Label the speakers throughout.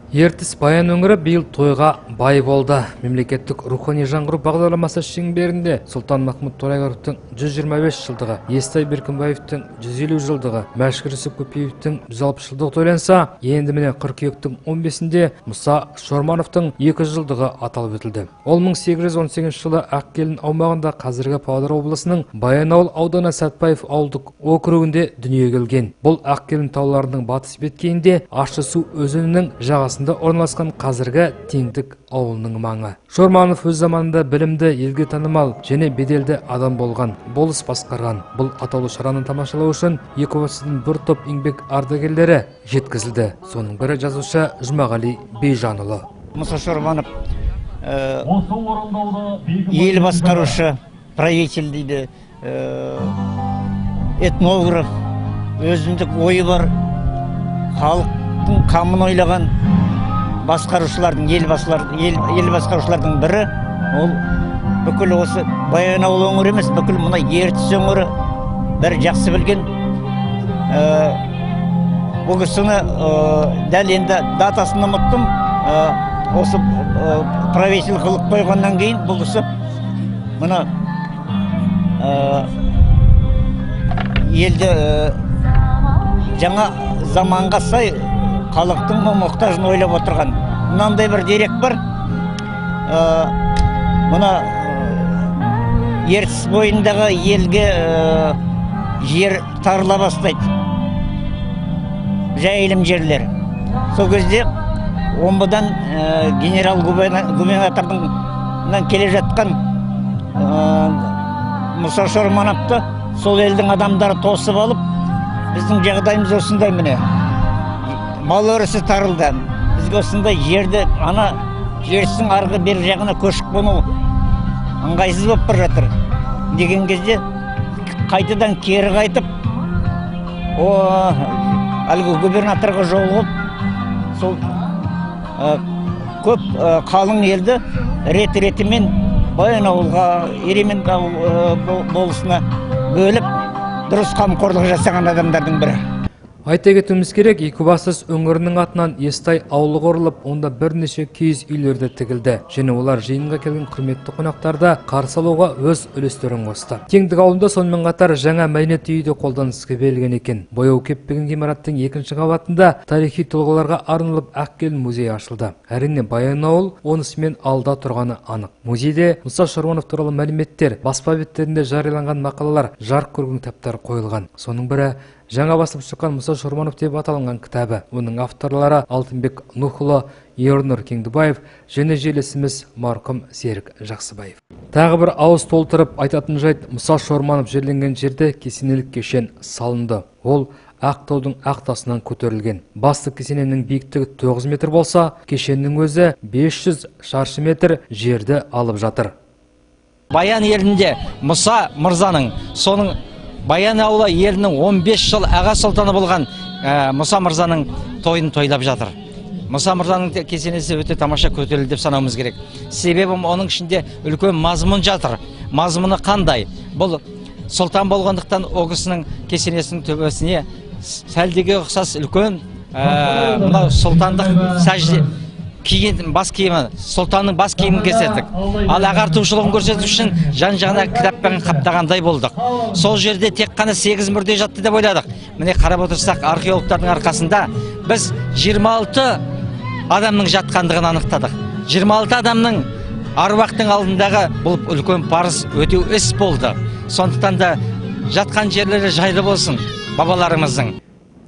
Speaker 1: Ертіс Баян өңірі биыл тойға бай болды. Мемлекеттік рухани жаңғыру бағдарламасы шеңберінде Сұлтанмахмұт Торайғыровтың 125 жылдығы, Естай Беркімбаевтың 150 жылдығы, Мәшһүр Жүсіп Көпеевтің 160 жылдығы тойланса, енді міне қыркүйектің 15-інде Мұса Шормановтың 200 жылдығы аталып өтілді. Ол 1818 жылы Ақкелін аумағында, қазіргі Павлодар облысының Баянауыл ауданы Сәтпаев ауылдық округінде дүниеге келген. Бұл Ақкелін тауларының батыс беткейінде, Ащы су өзенінің жағасында орналасқан қазіргі Теңдік ауылының маңы. Шорманов өз заманында білімді, елге танымал және беделді адам болған, болыс басқарған. Бұл атаулы шараны тамашалау үшін Екібастұздан бір топ еңбек ардагерлері жеткізілді. Соның бірі жазушы Жұмағали Бейжанұлы.
Speaker 2: Мұса Шорманов ел басқарушы, правитель дейді, этнограф, өзіндік ойы бар, халықтың қамын ойлаған басқарушылардың, ел басқарушылардың бірі. Ол бүкіл осы Баянауыл өңірі емес, бүкіл мына Ертіс өңірі бәрі жақсы білген. Бұл кісіні дәл енді датасын ұмыттым. Осы правитель қылып қойғаннан кейін бұл кісі мына елді жаңа заманға сай халықтың мұқтажын ойлап отырған. Мынандай бір дерек бар. Мына Ертіс бойындағы елге жер тарыла бастайды, жайылым жерлер. Сол кезде Омбыдан генерал губернатордың келе жатқан Мұса Шормановты сол елдің адамдары тосып алып, біздің жағдайымыз осындай, міне мал өрісі тарылды, бізге осындай жерді, ана Ертістің арғы бер жағына көшіп қону ыңғайсыз болып бара жатыр деген кезде, қайтадан кері қайтып, әлгі губернаторға жолығып, сол көп қалың елді рет-ретімен Баянауылға, Ерейментау болысына бөліп, дұрыс қамқорлық жасаған адамдардың бірі.
Speaker 1: Айта кетуіміз керек, Екібастұз өңірінің атынан Естай ауылы құрылып, онда бірнеше киіз үйлерді тігілді. Және олар жиынға келген құрметті қонақтарды қарсы алуға өз үлестерін қосты. Теңдік ауылында сонымен қатар жаңа мәдениет үйі де қолданысқа берілген екен. Бояу кеппеген ғимараттың екінші қабатында тарихи тұлғаларға арналып Ақкелін музейі ашылды. Әрине, Баянауыл онысымен алда тұрғаны анық. Музейде Мұса Шорманов туралы мәліметтер, баспа беттерінде жарияланған мақалалар, жарық көрген кітаптар қойылған. Соның бірі жаңа басылып шыққан Мұса Шорманов деп аталынған кітабы. Оның авторлары Алтынбек Нұхұлы, Ернұр Кеңдібаев және жерлесіміз марқұм Серік Жақсыбаев. Тағы бір ауыз толтырып айтатын жайт, Мұса Шорманов жерленген жерде кесенелік кешен салынды. Ол Ақтаудың ақ тасынан көтерілген. Басты кесененің биіктігі 9 метр болса, кешеннің өзі 500 шаршы метр жерді алып жатыр.
Speaker 3: Баян елінде Мұса мырзаның, соның Баянауыл елінің 15 жыл аға сұлтаны болған Мұса мырзаның тойын тойлап жатыр. Мұса мырзаның кесенесі өте тамаша көтерілді деп санауымыз керек. Себебі оның ішінде үлкен мазмұн жатыр. Мазмұны қандай? Бұл сұлтан болғандықтан ол кісінің кесенесінің төбесіне сәлдеге ұқсас үлкен мынау сұлтандық сәжде киген бас киімі, сұлтанның бас киімін кесеттік. Ал ағартушылығын көрсету үшін жан-жағына кітаппен қаптағандай болдық. Сол жерде тек қана 8 мүрде жатты деп ойладық. Міне қарап отырсақ, археологтардың арқасында біз 26 адамның жатқандығын анықтадық. 26 адамның аруақтың алдындағы бұл үлкен парыз өтеу іс болды. Сондықтан да жатқан жерлері жайлы болсын бабаларымыздың.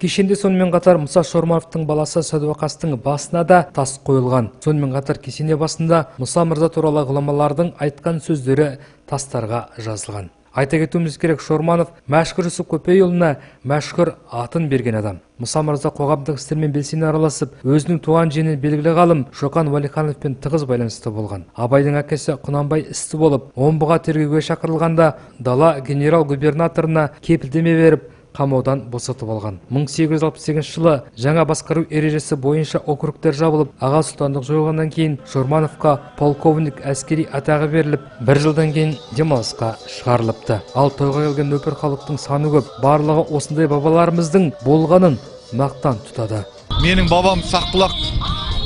Speaker 1: Кешенде сонымен қатар Мұса Шормановтың баласы Сәдуақастың басына да тас қойылған. Сонымен қатар кесене басында Мұса мырза туралы ғұламалардың айтқан сөздері тастарға жазылған. Айта кетуіміз керек, Шорманов Мәшһүр Жүсіп Көпейұлына Мәшһүр атын берген адам. Мұса мырза қоғамдық істермен белсене араласып, өзінің туған жерінен белгілі ғалым Шоқан Уәлихановпен тығыз байланыста болған. Абайдың әкесі Құнанбай істі болып, Омбыға тергеуге шақырылғанда дала генерал-губернаторына кепілдеме беріп, қамаудан босатып алған. 1868 жылы жаңа басқару ережесі бойынша округтер жабылып, аға сұлтандық жойылғаннан кейін Шормановқа полковник әскери атағы беріліп, бір жылдан кейін демалысқа шығарылыпты. Ал тойға келген нөпір халықтың саны көп, барлығы осындай бабаларымыздың болғанын мақтан тұтады.
Speaker 4: Менің бабам Сақбұлақ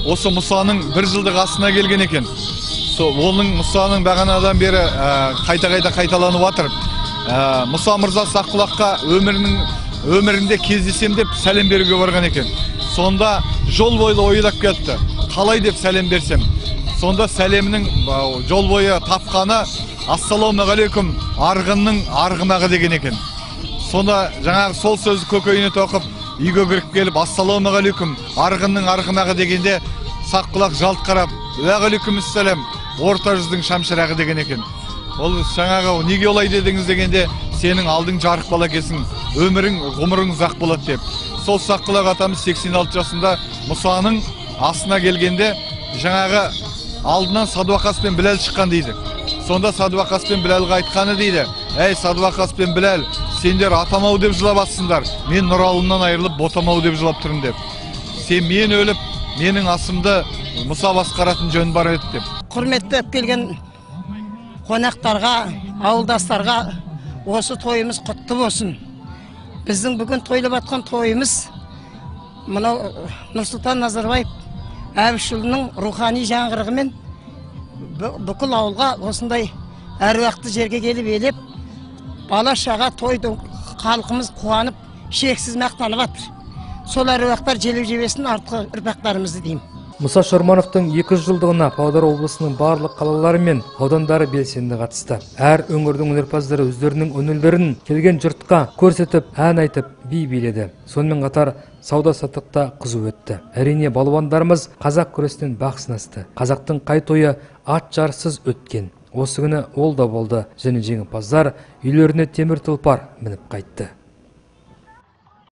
Speaker 4: осы Мұсаның бір жылдық асына келген екен. Сол оның Мұсаның бағанадан бері қайта-қайта қайталанып жатыр. Мұса мырза Саққұлаққа өмірінде кездесем деп сәлем беруге барған екен. Сонда жол бойы ойлап кетті. Қалай деп сәлем берсем. Сонда сәлемнің жол бойы тапқаны ассалаумағалейкум арғынның арғымағы деген екен. Сонда жаңағы сол сөзді көкейіне тоқып үйге кіріп келіп ассалаумағалейкум арғынның арғымағы дегенде Саққұлақ жалт қарап уағалейкумассалам орта жүздің шамшырағы деген екен. Ол жаңағы неге олай дедіңіз дегенде сенің алдың жарық бала екенсің, өмірің ғұмырың ұзақ болады деп. Сол Саққұлақ атамыз 86 жасында Мұсаның асына келгенде жаңағы алдынан Садуақас пен Біләл шыққан дейді. Сонда Садуақас пен Біләлға айтқаны дейді: әй Садуақас пен Біләл, сендер атамау деп жылап атсыңдар, мен Нұралымнан айырылып ботамау деп жылап тұрмын деп. Сен мен өліп, менің асымды Мұса басқаратын жөн бар еді деп.
Speaker 5: Құрметтеп келген қонақтарға, ауылдастарға осы тойымыз құтты болсын. Біздің бүгін тойлап атқан тойымыз мынау Нұрсұлтан Назарбаев Әбішұлының рухани жаңғырығымен бүкіл ауылға осындай әруақты жерге келіп елеп, бала шаға тойды халқымыз қуанып, шексіз мақтанып жатыр. Сол әруақтар желіп жебесін артқы ұрпақтарымызды деймін.
Speaker 1: Мұса Шормановтың 200 жылдығына Павлодар облысының барлық қалалары мен аудандары белсенді қатысты. Әр өңірдің өнерпаздары өздерінің өнерлерін келген жұртқа көрсетіп, ән айтып, би биледі. Сонымен қатар сауда-саттық та қызу өтті. Әрине, балуандарымыз қазақ күресінен бақ сынасты. Қазақтың қай тойы ат жарыссыз өткен. Осы күні ол да болды және жеңімпаздар үйлеріне темір тұлпар мініп қайтты.